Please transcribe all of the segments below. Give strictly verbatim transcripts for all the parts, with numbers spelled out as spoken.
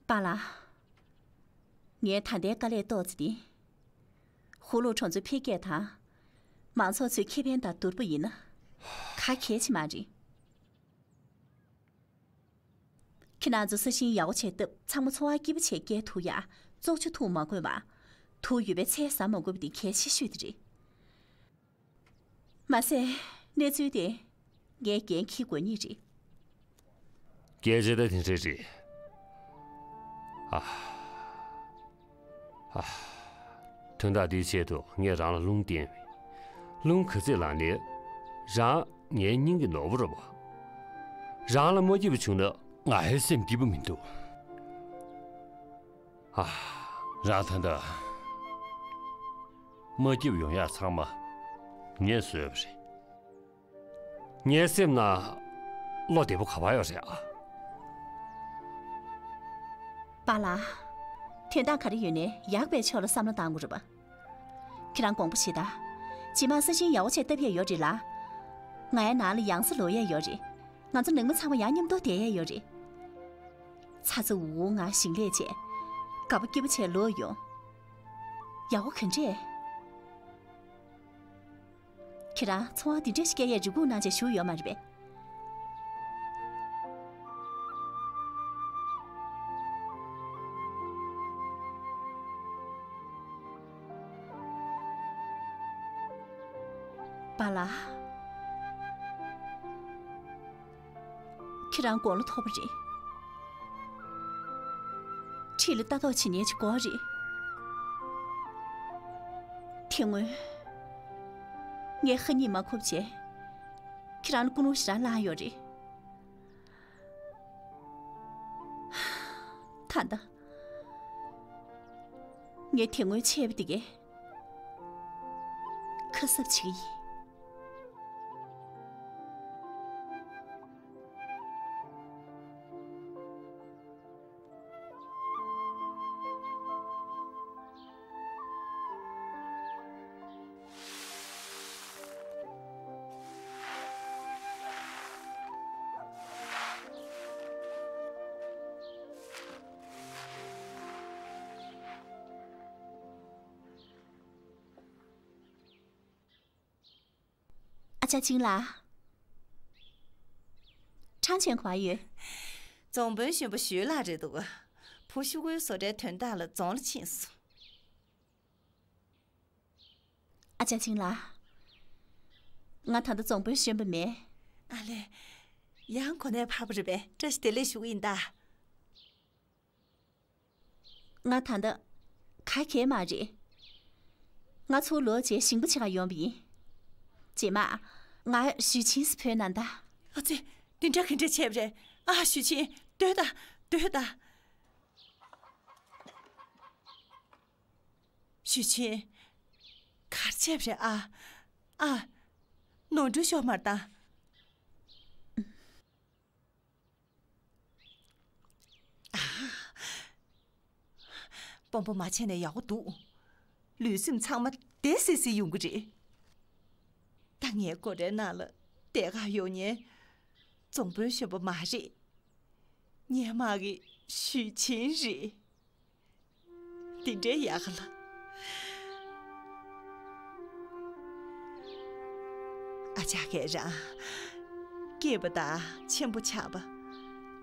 པཱ་ལགས། ངས་ད་ལྟའི་དཀའ་ལས་ཏོག་ཙམ་འདི། ཧུའུ་ལུའུ་གྲོང་ཚོའི་འཕེལ་རྒྱས་དང་། མང་ཚོགས་ཚོའི་ཁེ་ཕན་དང་བསྡུར་པ་ཡིན་ན། ག་གལ་ཆེ་མ་རེད། ཁྱེད་རང་ཚོ་ས་ཞིང་ཡག་པོ་བྱས་སྟབས་ཚང་མ་འཚོ་བ་སྐྱིད་པོ་བྱས་སྐྱེལ་ཐུབ་ཡ། བཙོག་ཆུ་འཐུང་མ་དགོས་པ། དུག་ཡོད་པའི་ཚལ་ཟ་མ་དགོས་པ་འདི་གལ་ཆེ་ཤོས་དེ་རེད། མ་ཟད། གནས་ཚུལ་དེ་ངས་འགན་འཁྱེར་དགོས་ངེས་རེད། སྐད་ཆ་ད་དེ་འདྲ་རེད། ཨ། ཨ། དོན་དག་འདིའི་ཆེད་དུ་ངས་རང་ལ་རླུང་བསྟན་མེད། རླུང་ག་ཚོད་ལངས་ནའི། རང་ངའི་སྙིང་གི་ནོར་བུ་རེད་པ། རང་ལ་མ་སྐྱིད་པ་བྱུང་ན་ང་ཡི་སེམས་སྐྱིད་པོ་མི་འདུག་ཨ། རང་ད་ལྟ་མ་སྐྱིད་པ་ཡོང་ཡག་ཚང་མ་ངས་བཟོས་པ་རེད། ངའི་སེམས་ནང་བློ་བདེ་པོ་ག་པར་ཡོད་རེད་ཨ། པཱ་ལགས། དོན་དག་ག་རེ་ཡོད་ནའི་ཡག་པའི་ཕྱོགས་ལ་བསམ་བློ་གཏང་དགོས་རེད་པ། ཁྱེད་རང་དགོངས་པ་བཞེས་དང་། རྗེས་མ་ས་ཞིང་ཡག་པོ་བྱས་བཏབ་ཡས་ཡོད་རེད་ལ། ང་ཡང་ནང་ལ་ཡང་སེ་ལོག་ཡས་ཡོད་རེད། ང་ཚོ་ནང་མི་ཚང་མ་ཡང་མཉམ་དུ་བསྡད་ཡས་ཡོད་རེད། ཚ་ཚ་འུར་འུར་ངང་ཞིང་ལས་བྱས། དགའ་པོ་སྐྱིད་པོ་བྱས་ལོག་ཡོང་། ཡག་པོ་ག་འདྲས། ཁྱེད་རང་ཚོང་བ་འདི་འདྲས་ཤིག་སྐྱེལ་ཡས་རེ་སྒུག་གནང་བྱས་བཞུགས་ཡོད་མ་རེད་པས། པཱ་ལགས། ཁྱེད་རང་དགུང་ལོ་མཐོ་པོ་རེད། འཁྲིས་ལ་ལྟ་རྟོག་བྱེད་མཁན་ཅིག་དགོས་རེད། དེ་སྔོན། ངས་ཁ་ཉིན་མ་ཁུབ་བྱས། ཁྱེད་རང་ལ་ཀུན་སློང་ཞེ་དྲག་བསླངས་ཡོད་རེད། ད་ལྟ། ངས་དེ་སྔོན་བྱས་པ་དེ་གས། ཁ་གསབ་བྱེད་ཀྱི་ཡིན། ཨ་ཅག་ཆིང་ལགས། ཁྲང་ཆན་ག་པར་ཡོད། རྫོང་དཔོན་གཞོན་པ་ཞུས་ལགས་རེད་འདུག་བུ་ཤུ་གུའི་བཟོ་གྲྭའི་དོན་དག་ལ་རྫོང་ལ་ཕྱིན་སོང་། ཨ་ཅག་ཆིང་ལགས། ང་ད་ལྟ་རྫོང་དཔོན་གཞོན་པ་མེད། ཨ་ལས། ཡང་གོ་གནས་འཕར་བ་རེད་པས། བཀྲ་ཤིས་བདེ་ལེགས་ཞུ་གི་ཡིན་ད། ང་ད་ལྟ་ག་གེ་མ་རེད། ང་ཚུར་ལོག་རྗེས་ཞིང་པ་བྱེད་ག་ཡོང་བ་ཡིན། རྗེས་མ། ང་ཞུས་ཆིན་སི་ཕོན་ན་ད། ཨ་ཙི། འདི་འདྲ་ག་འདྲ་བྱས་པ་རེད། ཨ་ཞུས་ཆིན། སྡོད་ད། སྡོད་ད། ཞུས་ཆིན། ག་རེ་བྱས་པ་རེད་ཨ། ཨ། ནོར་འཁྲུལ་ཤོར་མར་ད། དཔོན་པོ་མ་བྱས་ན་ཡག་པོ་འདུག་ལུས་སེམས་ཚང་མ་བདེ་སིག་སིག་ཡོང་གི་རེད། ད་ངའི་སྒོ་རའི་ནང་ལ་བསྡད་ག་ཡོང་མཁན། རྫོང་དཔོན་གཞོན་པ་མ་རེད། སྔོན་མ་གི་ཞུས་ཆིན་རེད། འདི་འདྲའི་ཡག་ག་ལ། ཨ་ཅག་གིས་རང་། སྐྱེས་པ་དང་ཆེན་པོ་ཆགས་པ།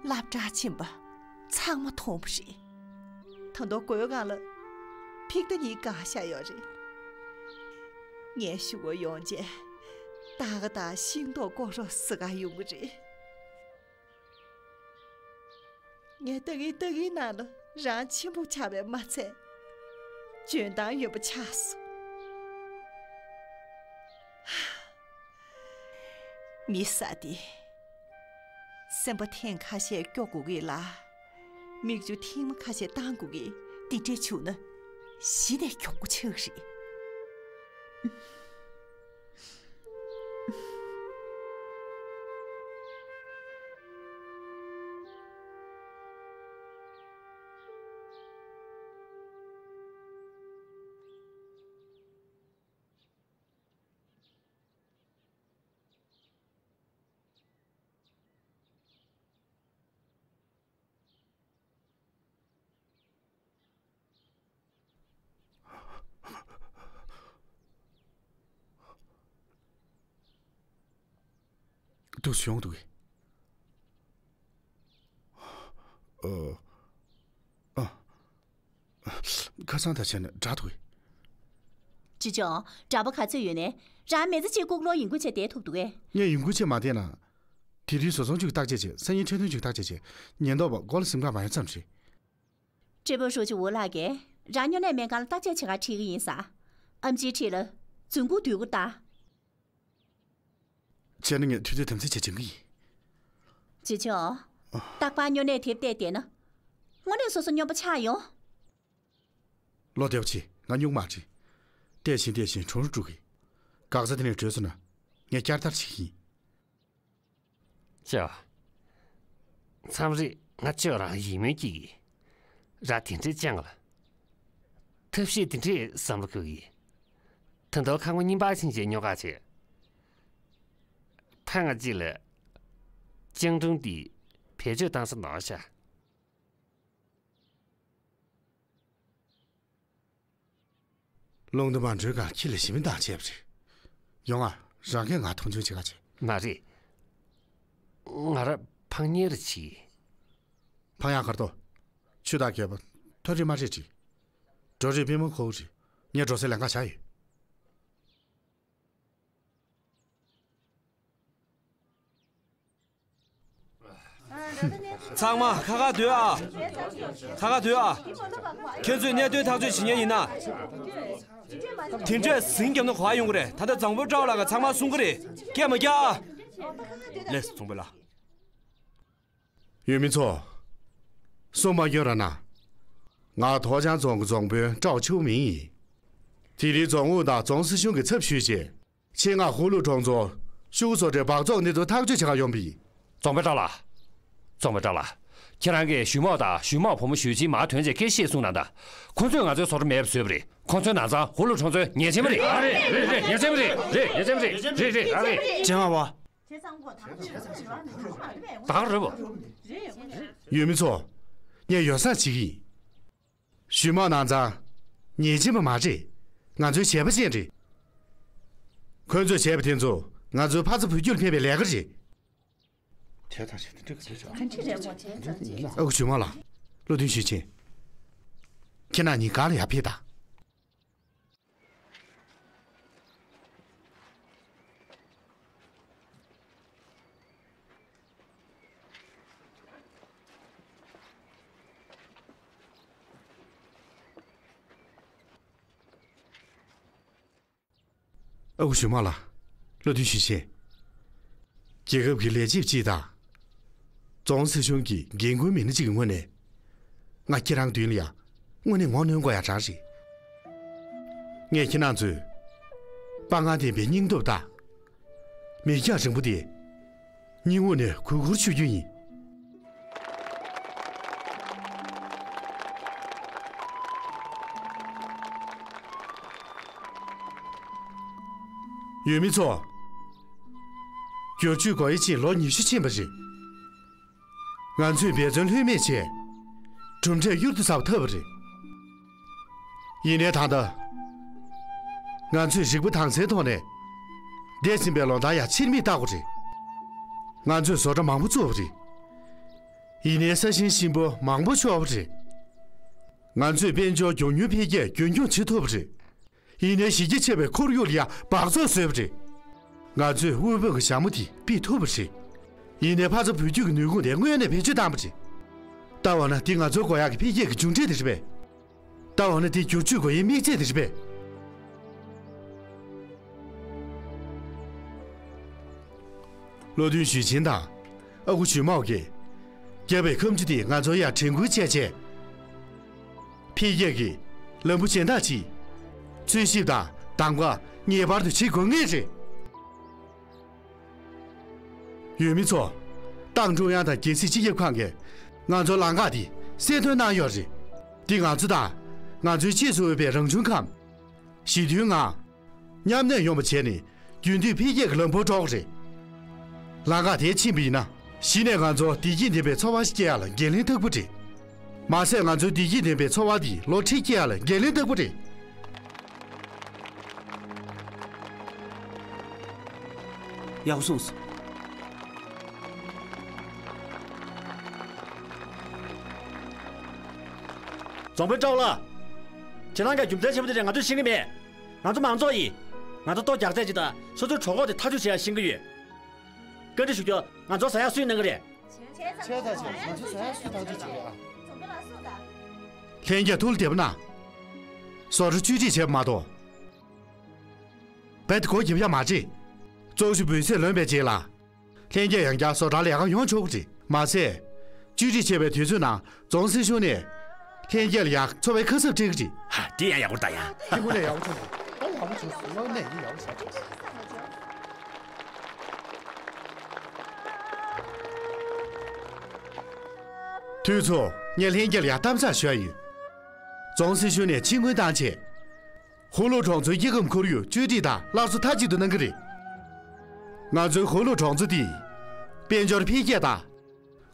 སློབ་གྲྭར་ཕྱིན་པ། ཚང་མ་མཐོང་བ་རེད། ད་དུང་སྒོའི་སྒང་ལ་ཕྱེད་ཀ་གཉིས་བཀག་བཞག་ཡོད་རེད། ངའི་ཤུ་གུ་ཡོང་རྗེས་རྟ་ག་དང་ཤིང་ཏོག་བརྐོ་རོགས་ཟེར་ག་ཡོང་གི་རེད། ངས་ལྟ་གིན་ལྟ་གིན་ནང་ལ་རང་ཆེན་པོ་ཆགས་པས་མ་ཚད། འཇོན་ཐང་ཡོད་པ་ཆགས་སོང་། མི་ཟེར་དེ། སེམས་པ་ཐེངས་ཁ་ཤས་སྐྱོ་དགོས་ཀྱི་ལ། མིག་ཆུ་ཐེངས་མ་ཁ་ཤས་བཏང་དགོས་ཀྱི། འདི་འདྲས་བྱུང་ན་གཞི་ནས་གྱོང་པོ་ཆགས་རེད། འདུག་སེ་ཡོང་འདུག་གས། ཨ། ཨ། ཁ་སང་དང་བྱས་ན་དྲག་འདུག་གས། ཅི་ཅོ། གྲྭ་པ་ག་ཚོད་ཡོད་ནས། རང་མི་ཚེ་གཅིག་ལྐུགས་ལོག་ཡིན་ཁུལ་བྱས་བསྡད་ཐུབ་འདུག་གས། ངས་ཡིན་ཁུལ་བྱས་མ་བསྡད་ན། དེ་རིང་བཟོ་ཚོང་ཅུས་ཀྱི་བརྟག་དཔྱད་བྱས། སང་ཉིན་ཁྲིམས་དོན་ཅུས་ཀྱི་བརྟག་དཔྱད་བྱས། ཉེན་རྟོག་པ་མགོ་ལ་སེམས་ཁྲལ་མ་ཡོང་ཙམ་རེད། ཀྲི་པུའུ་ཧྲུའུ་ཅི་ཝུའུ་ལགས་ཀྱིས་རང་སྨྱོ་ནད་སྨན་ཁང་ལ་བརྟག་དཔྱད་བྱེད་གར་ཁྲིད་ཀྱི་ཡིན་ཟེར། ཨེམ་ཆིའི་འཁྲིས་ལ་རྫུན་རྐུབ་དུས་འཁོར་བཏང་། བྱས་ན་ངས་དུས་ཚོད་དམ་འཛིན་བྱེད་བྱེད་ཀྱི་ཡིན། ཅི་ཅོ། རྟག་པར་སྨྱོ་ནད་དེབ་བལྟས་བསྡད་ན། དངོས་གནས་སོ་སོ་སྨྱོན་པ་ཆགས་ཡོང་། བློ་བདེ་པོ་བྱེད། ང་སྨྱོ་གི་མ་རེད། བལྟས་བཞིན་བལྟས་བཞིན་གྲུང་རུ་འགྲོ་གི། འགག་རྩ་དེ་ནས་གྲོལ་སོང་ན། ངས་བསྐྱར་ལྟ་བྱེད་ཀྱི་ཡིན། ཅོ། མཚམས་རེ་ང་ཅོ་རང་ཡིད་སྨོན་སྐྱེ་གི། ར་དེ་འདྲས་ཅང་ལ། ཐབས་ཤེས་དེ་འདྲས་བསམ་བློ་འཁོར་གི། ད་དུང་ཁང་པ་རྙིང་པ་ཕྱིན་བྱས་སྨྱོ་ག་བྱེད། ཐེངས་གཅིག་ལ། སྤྱང་གྲུང་འདི་བེད་སྤྱོད་བཏང་ས་ནོར་ཤག། ལུང་བསྟན་མ་འགྲོའི་སྒང་ཁྱི་ལ་ཞེ་མི་འདང་བྱས་པ་རེད། ཡོང་ང་། རང་གིས་ང་མཐོང་ཆུང་བྱེད་ག་བྱེད། མ་རེད། ང་ར་ཕངས་ཉེ་རུ་ཕྱིན། ཕངས་ཡག་ག་རེ་འདུག། ཆུ་དང་རྒྱལ་པོ་མཐོ་རིས་དམའ་རིས་བྲིས། འགྲོ་རིས་པུས་མོ་ཁོག་རིས། ངས་འགྲོ་སའི་ལམ་ཁ་བཞག་ཡོད། ཚང་མ་ཁ་ཁ་སྡོད་ཨ། ཁ་ཁ་སྡོད་ཨ། ཁྱེད་ཚོས་གནད་དོན་ཐག་གཅོད་བྱེད་མཁན་ཡིན་ན། དེ་འདྲས་ཟིང་རྒྱབ་ན་གོ་བ་ཡོང་གི་རེད། ད་ལྟ་རྫོང་དཔོན་ཀྲའོ་ལགས་ཀྱིས་ཚང་མ་གསུང་གི་རེད། སྐད་མ་རྒྱག་ཨ། ལགས་སོ་རྫོང་དཔོན་ལགས། ཡུལ་མི་ཚོ། གསུང་མ་སྐྱོན་ར་ན། ང་ཐོག་ཆང་རྫོང་གི་རྫོང་དཔོན་ཀྲའོ་ཆུའུ་མིང་ཡིན། དེ་རིང་རྫོང་ཨུ་དང་རྫོང་སྲིད་གཞུང་གི་ཚབ་ཞུས་བྱས། ཆེད་མངགས་ཧུ་ལུ་གྲོང་ཚོར་ཤུགས་བཟོ་གྲྭའི་སྦགས་བཙོག་གནས་ཚུལ་ཐག་གཅོད་བྱེད་གར་ཡོང་པ་ཡིན། རྫོང་དཔོན་ཀྲའོ་ལགས། རྫོང་དཔོན་ཀྲའོ་ལགས། ཁྱེད་རང་གིས་ཞུས་མོ་དང་ཞུས་མོ་བུ་མོ་ཞུས་ཅིན་མར་ཐོན་རྗེས་སྐད་བཤད་གསུངས་གནང་དང་། ཁོང་ཚོས་ང་ཚོའི་བཟོ་གྲྭ་མེད་པ་བཟོས་པ་རེད། ཁོང་ཚོའི་ནང་ཚང་ཧུ་ལུ་གྲོང་ཚོའི་ཉེས་ཅན་པ་རེད། རེད་རེད། ཉེས་ཅན་པ་རེད། རེད། ཉེས་ཅན་པ་རེད། རེད་རེད། རེད་རེད། རེད་རེད། ད་ག་རེད་བ། ཡུལ་མི་ཚོ། ངས་ཡོ་བསྲང་བྱེད་ཀྱི་ཡིན། ཞུས་མོ་ནང་ཚང་། ཉེས་ཅན་པ་མ་རེད། ང་ཚོའི་བྱས་པ་ཅན་རེད། ཁོ་ཚོས་བྱས་པ་དེ་ཚོ་ང་ཚོའི་ཕ་ཚ་བུ་རྒྱུད་ལ་ཕན་པའི་ལས་ཀ་རེད། དེ་དང་ཞིག་དེ་འགྲིག་གི་འདུག་ཨ་ཁུ་ཞུས་མོ་ལགས། བློ་མཐུན་ཞུས་ཅིན། ཁྱེད་རྣམ་གཉིས་སྒང་ལ་ཡར་ཕེབས་དང་། ཨ་ཁུ་ཞུས་མོ་ལགས། བློ་མཐུན་ཞུས་ཅིན། རྒྱལ་ཁབ་ཀྱི་ལས་བྱེད་ཅིག་དང་། རྫོང་སྲིད་གཞུང་གི་འགན་འཁུར་མི་སྣ་གཅིག་གི་ངོས་ནས། ང་ཁྱེད་རང་མདུན་ལ་ཡ། དངོས་གནས་ངོ་གནོན་དགོས་ཡ་དྲག་རེད། ངས་ཁྱེད་རང་ཚོའི། དཔའ་ངར་ལྡན་པའི་སྙིང་སྟོབས་དང་། མིག་རྒྱང་རིང་པོ་དེ། སྙིང་དབུས་ནས་གུས་བཀུར་ཞུ་རྒྱུ་ཡིན། ཡུལ་མི་ཚོ། བསྒྱུར་བཅོས་སྒོ་དབྱེ་ཕྱིན་ལོ་ཉི་ཤུ་ཕྱིན་པ་རེད། ང་ཚོས་འབད་བརྩོན་ལྷོད་མེད་བྱས། གྲུབ་འབྲས་གཡུར་དུ་ཟ་བ་ཐོབ་པ་རེད། ཡིན་ནའི་ད་ལྟ། ང་ཚོས་རིག་པ་དྭངས་གསལ་ཐོག་ནས། འདས་ཟིན་པའི་ལོ་ཟླ་ཡང་ཕྱིར་མིག་ལྟ་དགོས་རེད། ང་ཚོས་བཟོ་གྲྭ་མང་པོ་བཙུགས་པ་རེད། ཡིན་ནའི་ས་ཞིང་གཤིན་པོ་མང་པོ་ཤོར་བ་རེད། ང་ཚོས་དཔལ་འབྱོར་མགྱོགས་མྱུར་འཕེལ་རྒྱས་རྒྱུན་འཁྱོངས་བྱེད་ཐུབ་པ་རེད། ཡིན་ནའི་གཞི་རྒྱ་ཆེ་བའི་ཁོར་ཡུག་ལ་ཡང་སྦགས་བཙོག་བཟོས་པ་རེད། ང་ཚོས་དབུལ་ཕོངས་ཀྱི་ཞྭ་མོ་དེ་ཕུད་ཐུབ་པ་རེད། ཡིན་ནའི་ཕ་ཚ་བུ་རྒྱུད་ཀྱི་ནུས་ཁུངས་དེ་དངོས་གནས་བེད་སྤྱོད་བཏང་པ་རེད། ལྟ་བ་ན་འདི་ང་ཚོའི་དགོས་ཡག་གི་འཕེལ་རྒྱས་ཀྱི་མཇུག་འབྲས་དེ་རེད་པས། ལྟ་བ་ན་འདི་བསྒྱུར་བཅོས་སྒོ་དབྱེའི་དམིགས་ཚད་དེ་རེད་པས། བློ་མཐུན་ཞུས་ཅིན་དང་། ཨ་ཁུ་ཞུས་མོ་གིས། བརྒྱབ་པའི་ཁ་མཆུ་དེ་ང་ཚོར་ཡང་དྲན་སྐུལ་བྱས་བྱས། འཕེལ་རྒྱས་ཀྱི་ལམ་བུ་གཞན་དག་ཅིག་འཚོལ་ཞིབ་དང་གདམ་ག་ངེས་པར་དུ་བྱེད་དགོས་ངེས་རེད། ཡུལ་མི་ཚོ། ཏང་ཀྲུང་དབྱང་དང་རྒྱལ་སྲིད་སྤྱི་ཁྱབ་ཁང་གིས་ང་ཚོར་ལམ་ཁ་འདི་གསལ་སྟོན་གནང་ཡོད་རེད། འདི་ང་ཚོ་དང་། ང་ཚོའི་རྗེས་སུ་འོས་པའི་རང་བྱུང་ཁམས། ཞི་མཐུན་ངང་། མཉམ་གནས་ཡོང་བ་བྱས་ནས་རྒྱུན་མཐུད་འཕེལ་རྒྱས་ཀྱི་ལམ་བུར་འགྲོ་དགོས་རེད། ལམ་ཁ་དེར་ཕྱིན་པ་ཡིན་ན། གཞི་ནས་ང་ཚོར་བདེ་སྐྱིད་ལྡན་པའི་འཚོ་བ་ཞིག་སྐྱེལ་ཡག་ལ་འགན་ལེན་ལྟ་བུ་རེད། མ་ཟད་ང་ཚོའི་བདེ་སྐྱིད་ལྡན་པའི་འཚོ་བ་འདི་ལོ་ཁྲི་སྐྱེལ་ཡག་ལ་འགན་ལེན་ལྟ་བུ་རེད། ཡག་པོ་གསུངས་སོང་། རྫོང་དཔོན་སྤྲང་བོ་ལགས། ཁྱེད་རང་གིས་རྒྱུ་མཚན་ཆེན་པོ་དེ་རེད་ང་ཚོས་ཤེས་ཀྱི་མེད། ང་ཚོ་མང་ཚོགས་ཡིན། ང་ཚོ་ལྟོ་རྒྱག་ཚད་ཅིག་དང་སོ་སོའི་གྲོད་ཁོག་དེ་ཐག་གཅོད་བྱེད་ཡ་ཤེས་ཀྱི་ཡོད། བཀའ་འདྲི་ཞུ་རྒྱུ། ང་ཚོར་ཟ་ཡ་སུས་གནང་གི་རེད། བྱས་ཙང་བྱས་ང་ཚོ་ཟ་ཡ་སུས་ཐག་གཅོད་བྱེད་ཀྱི་ཨ། ལྷན་རྒྱས་ཐུགས་ལ་བདེ་པོ་གནང་། བཟོ་གྲྭ་བཅོས་སྒྲིག་བྱས་པ་མ་གཏོགས། རྦད་དེ་སྒོ་རྒྱབ་ཡ་མ་བྱེད། གཙོ་ཆུ་འབུལ་ཚད་ལོན་པའི་རྗེས་ལ། ལྷན་རྒྱས་ཡང་བསྐྱར་བཟོ་གྲྭ་ལ་ཡར་ཡོང་ཆོག་གི་རེད། མ་ཟད། བཅོས་སྒྲིག་བྱེད་པའི་དུས་ཚོད་ནང་རྫོང་སྲིད་གཞུང་ནས། ལྷན་རྒྱས་ལ་ཡང་འཚོ་བའི་ཁ་གསབ་སྤྲད་ཀྱི་རེད། ཧ། དེ་ཡང་ཡག་པོ་རེད་ད་ཡ། དེ་དངོས་གནས་ཡག་པོ་བྱུང་སོང་། ད་ཡག་པོ་བྱུང་སོང་། དངོས་གནས་ཡིན་ཡག་པོ་ཞེ་དྲག་བྱུང་སོང་། དུས་ཚོད་ངས་ལྷན་རྒྱས་ལ་ཡང་གཏམ་བཤད་ཞུ་ཡ་ཡོད། རྫོང་སྲིད་གཞུང་ནས་ཕྱིར་འགུལ་བཏང་རྗེས། ཧུ་ལུ་གྲོང་ཚོའི་སྐྱེ་ཁམས་ཁོར་ཡུག་བཅོས་སྒྲིག་དང་སླར་གསོ་མཐའ་གཅིག་ཏུ་གནང་གི་རེད། ང་ཚོའི་ཧུ་ལུ་གྲོང་ཚོ་འདི། དཔལ་འབྱོར་འཕེལ་རྒྱས་དང་།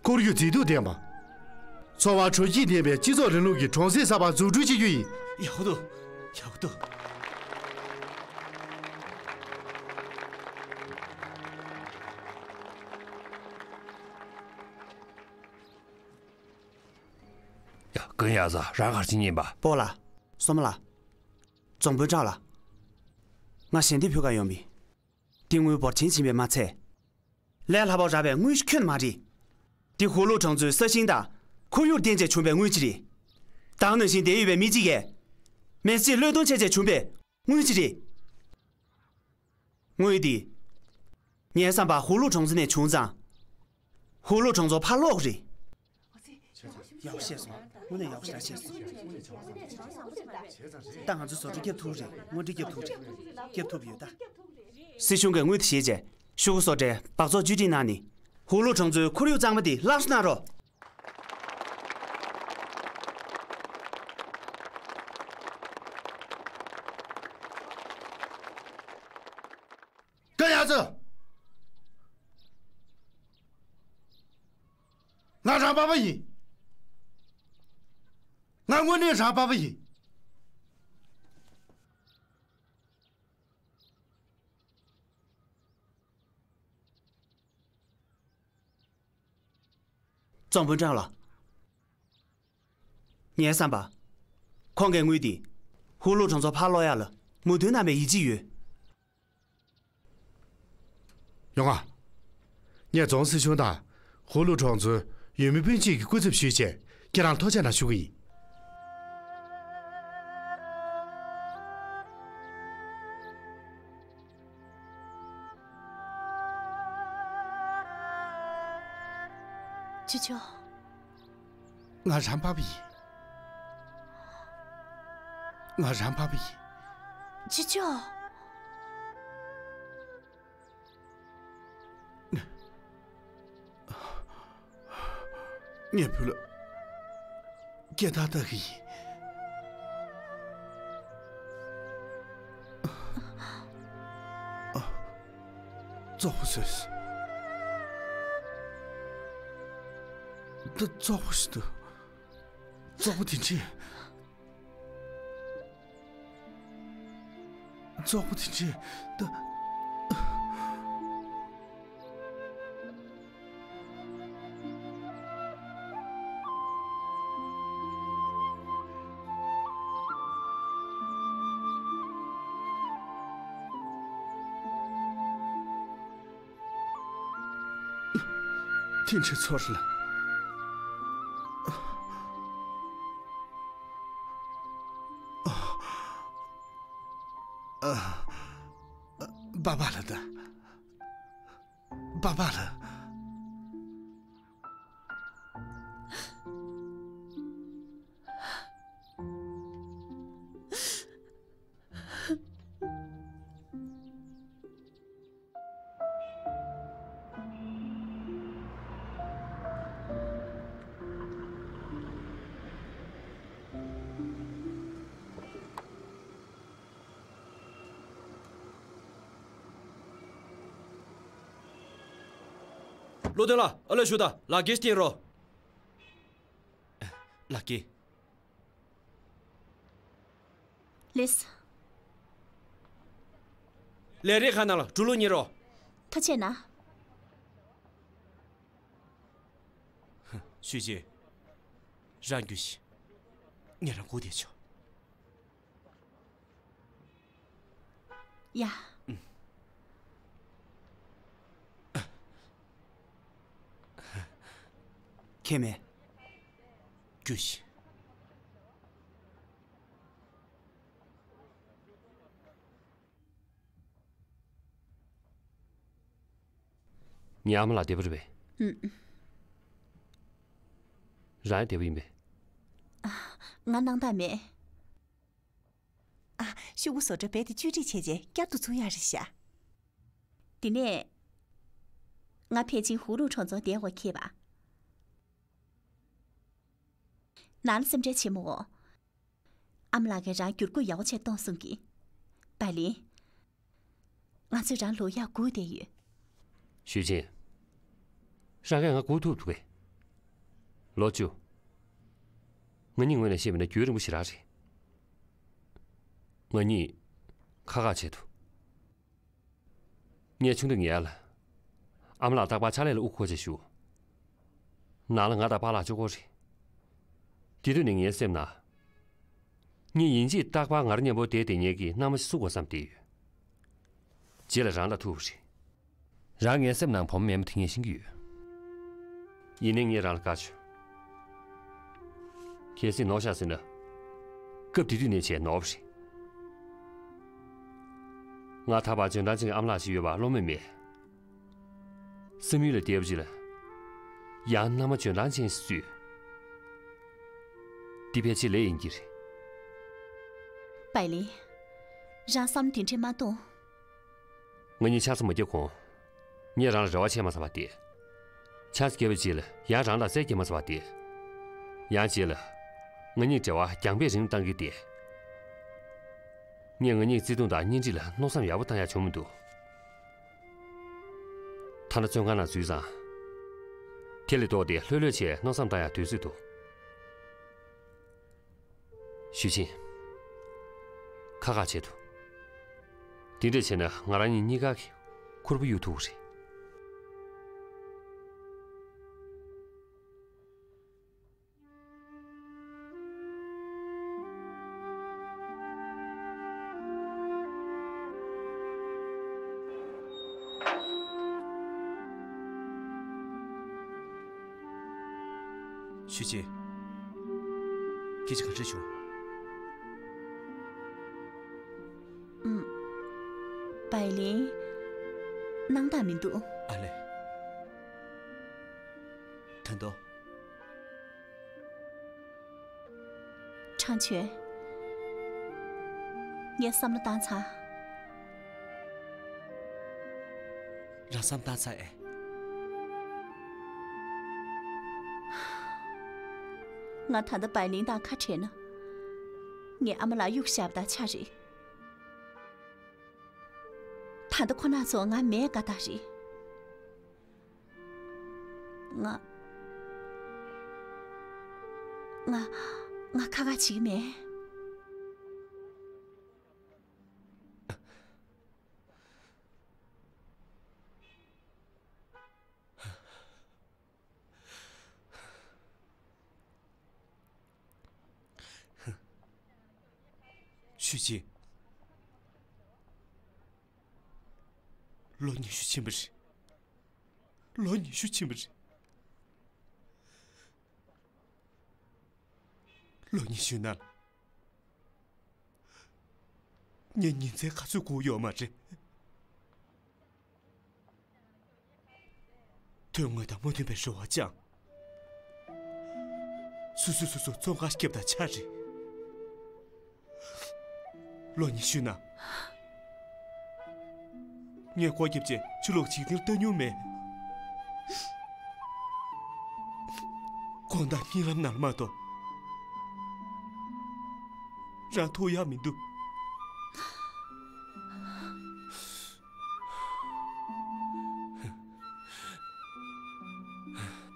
ཁོར་ཡུག་མཛེས་སྡུག་ལྡན་པ། འཚོ་བ་དྲོ་སྐྱིད་ལྡན་པའི་སྤྱི་ཚོགས་རིང་ལུགས་ཀྱི་གྲོང་གསེབ་གསར་པ་འཛུགས་སྐྲུན་བྱེད་རྒྱུ་ཡིན། ཡག་པོ་འདུག་ཡག་པོ་འདུག་ཡ། ཀུན་ཡ་ཟ་རང་གར་ཕྱིན་ཉིན་པ། སྤོ་ལགས། སོ་མ་ལགས། རྫོང་དཔོན་སྤྲང་བོ་ལགས། ང་ཞལ་འདེབས་ཕུལ་ག་ཡོང་མི། འདི་དངུལ་འབོར་ཆེན་ཕྱིན་པས་མ་ཚད། ལས་སླ་པོ་རག་པའི་དངུལ་ཞིག་ཁྱོན་མ་རེད། འདི་ཧུ་ལུ་གྲོང་ཚོའི་ས་ཞིང་དང་ཁོར་ཡུག་བརྟེན་བྱས་བྱུང་བའི་དངུལ་ཅིག་རེད། ད་ག་ནང་བཞིན་བསྡད་ཡོད་པའི་མི་གཅིག་གིས་མེ་ལྕེ་བློས་གཏོང་བྱས་བྱས་བྱུང་བའི་དངུལ་ཅིག་རེད། དངུལ་འདི། ངའི་བསམ་པར་ཧུ་ལུ་གྲོང་ཚོ་ནས་བྱུང་ཙང་། ཧུ་ལུ་གྲོང་ཚོ་ཕར་སློག་རེད། ཡག་པོ་བཤད་སོང་། དངོས་གནས་ཡག་པོ་ཞེ་དྲག་བཤད་སོང་། ད་ང་ཚོ་བཟོ་གྲྭ་རྒྱབ་ཐུབ་རེད། དངོས་འབྲེལ་རྒྱབ་ཐུབ་རེད། རྒྱབ་ཐུབ་ཡོད་ད། སྲིད་གཞུང་གིས་དངུལ་དེ་བཞེས་རྗེས་ཤོག་གུ་བཟོ་གྲྭའི་སྦགས་བཙོག་བཅོས་སྒྲིག་གནང་ནས་ཧུ་ལུ་གྲོང་ཚོའི་ཁོར་ཡུག་གཙང་མ་དེ་སླར་གསོ་གནང་རོགས། ཀུན་ཡ་ཙི། ང་རང་པ་ཕ་ཡིན། ང་དངོས་གནས་རང་པ་ཕ་ཡིན། རྫོང་དཔོན་སྤྲང་བོ་ལགས། ངའི་བསམ་པར། ཁོང་གིས་དངུལ་འདི་ཧུ་ལུ་གྲོང་ཚོ་ཕར་སློག་ཡག་ལ་མོས་མཐུན་གནང་བའི་ཡིད་ཆེས་ཡོད། ཡོང་ང་། ངས་རྫོང་སྲིད་གཞུང་དང་ཧུ་ལུ་གྲོང་ཚོའི་འོས་མི་སྤུན་མཆེད་ཀྱི་སྐུ་ཚབ་ཞུས་བྱས་ཁྱེད་རང་ལ་ཐུགས་རྗེ་གནང་ཞུ་གི་ཡིན། ཅི་ཅོ། ང་རང་པ་ཕ་ཡིན། ང་རང་པ་ཕ་ཡིན། ཅི་ཅོ། ངས་བུ་ལ་སྐད་ཐག་བཏགས་ཀྱི་ཡིན། བཙོག་པ་བཟོས། ད་བཙོག་པ་ཞིག་འདུག་བཙོག་པ་དེ་འདྲས། བཙོག་པ་དེ་འདྲས་ད། དེ་འདྲས་ཚོར་ལ། པ་པ་ལ་ད། པ་པ་ལ། བློ་མཐུན་ལགས། ཨ་ལས་ཞུ་དང་། ལག་འཁྱེར་སྟོན་རོགས། ལག་འཁྱེར། ལགས། ལས་རིགས་ཁང་ནང་ལ་འགྲོ་ལུགས་གཉེར་རོགས། ཐུགས་རྗེ་གནང་། ཞུས་རྗེས། རང་རྒྱུ་ཞིག་ངས་རང་སྒུག་བསྡད་ཆོག་ཡ། ཁྱེད་མེད། རྒྱུ་ཞིག་ངའི་ཨ་མ་ལགས་བདེ་པོ་རེད་པས། ཨུམ། རང་ཡང་བདེ་པོ་ཡིན་པས། ང་སྣང་དག་མེད། ཨ། ཤོག་གུ་བཟོ་གྲྭ་རྦད་དེ་བཅོས་སྒྲིག་བྱས་རྗེས་བསྐྱར་དུ་ཚུགས་ཡག་རེད་ཤག་དེ་ནས། ང་ཕལ་ཆེར་ཧུའུ་རུང་གྲོང་ཚོར་བསྡད་དགོས་ཁེལ་བ། ནང་ལ་སེམས་ཁྲལ་བྱེད་མ་འོང་། ཨ་མ་ལགས་ཀྱིས་རང་བསྒྱུར་བཀོད་ཡག་པོ་བྱས་གཏོང་གསུང་གི། པའི་ལིན། ང་ཚོས་རང་ལོག་ཡག་སྒུག་བསྡད་ཡོད། ཞུས་ཅིན། རང་གིས་ང་སྒུག་ཐུབ་འདུག་གས། ལོ་བཅུ། ང་གཉིས་ངོས་ནས་བཤད་པ་ཡིན་ན་རྒྱུན་རིང་པོ་ཞེ་དྲག་རེད། ང་གཉིས་ཁ་ཁ་བྱས་འདུག་ངས་ཆུང་དུས་ངའི་ཨ་ལ། ཨ་མ་ལགས་རྟག་པར་ཕྱག་ལས་ལ་དབུ་འཁོར་བྱས་བཞུགས། ནང་ལ་ང་དང་པཱ་ལགས་གཅིག་པོ་རེད། དེ་དུས་ནས་ངའི་སེམས་ནང་། ངས་ཡིན་གཅིག་རྟག་པར་ང་རང་མཉམ་པོ་བསྡད་བསྡད་མཁན་གྱི་མནའ་མ་ཞིག་བཙུགས་དགོས་བསམ་བསྡད་ཡོད། རྗེས་ལ་རང་ལ་ཐུག་པ་རེད། རང་ངའི་སེམས་ནང་བུ་མོ་མེད་པ་དེ་ངས་ཤེས་ཀྱི་ཡོད། ཡིན་ནའི་ངས་རང་ལ་བཀའ་ཆོས། གལ་སྲིད་ནོར་ཤག་ཟེར་ན། སྐབས་དེ་དུས་ནས་བྱས་ནོར་བ་རེད། ང་ད་བར་འཇོན་ཐང་ཅན་གྱི་ཨ་མ་ལགས་ཤིག་ཡོད་པ་བློ་མོས་མེད། བསམ་ཡུལ་ལ་བསྡད་པ་ཅིག་ལ། ཡང་མནའ་མ་འཇོན་ཐང་ཅན་ཞིག་བཙུགས། འདི་ཕལ་ཆེར་ལས་ཡིན་གྱི་རེད། པའི་ལིན། རང་བསམ་བློ་དེ་འདྲས་མ་གཏོང་། ང་གཉིས་ཆང་ས་མ་བརྒྱབ་གོང་། ངས་རང་ལ་རེ་བ་བྱས་མ་ཚར་བ་དེ། ཆང་ས་བརྒྱབ་པའི་རྗེས་ལ་ཡང་རང་ལ་སེར་བརྒྱབ་མ་ཚར་བ་དེ། ཡང་རྗེས་ལ། ང་གཉིས་འབྲེལ་བ་རྒྱང་འཕེན་རིང་བཏང་གི་དེ། ངས་ང་གཉིས་བརྩེ་དུང་དང་གཉེན་སྒྲིག་ལ་མནོ་བསམ་ཡག་པོ་བཏང་ཡག་བྱུང་མི་འདུག་ཐ་ན་བཙོན་ཁང་ནང་འཛུལ་ཙང་། དེ་ལས་ལྡོག་སྟེ་ལྷོད་ལྷོད་བྱས་མནོ་བསམ་བཏང་ཡག་དུས་ཚོད་འདུག་ཞུས་ཅིན། ཁ་ཁ་བྱེད་དོ། འདི་འདྲས་བྱས་ན་ང་རང་གཉིས་གཉིས་ཀ་གི་ཁུར་པོ་གཡུག་ཐུབ་ཀྱི་རེད། ཞུས་ཅིན། སྐད་ཆ་ག་འདྲ་བྱུང་། ཨུམ། པའི་ལིན། སྣང་དག་མི་འདུག་ཨ་ལས། ད་དོ། ཁྲང་ཆོན། ངས་བསམ་བློ་བཏང་ཚར། རང་བསམ་བཏང་ཚར་ཨེ། ང་ད་ལྟ་པའི་ལིན་དང་ཁ་བྲལ་ན། ངའི་ཨ་མ་ལགས་གཡུག་བཞག་པ་དང་ཆ་རེད། ད་ལྟ་ཁོ་རང་ཚོ་ང་མེད་དགའ་རྟགས་རེད། ང་། ང་། ང་ཁ་ཁ་བྱེད་ཀྱི་མེད། ཞུས་ཅིན། ལོ་ཉི་ཤུ་ཕྱིན་པ་རེད། ལོ་ཉི་ཤུ་ཕྱིན་པ་རེད། ལོ་ཉི་ཤུའི་ནང་ལ། ངས་ཉིན་མཚན་ག་ཚོད་སྒུག་ཡོད་མ་རེད། དོན་དངོས་དང་མ་མཐུན་པའི་རེ་བ་བཅངས། སོ་སོས་སོ་སོ་བཙོན་ཁང་བརྒྱབ་དང་ཆ་རེད། ལོ་ཉི་ཤུའི་ནང་། ངས་སྒོ་བརྒྱབ་རྗེས་ཕྱི་ལོགས་འཇིག་རྟེན་ལ་ལྟ་མྱོང་མེད། དགོང་དག་གཉིད་ལམ་ནང་ལ་མ་གཏོགས། རང་ཐུག་ཡག་མི་འདུག་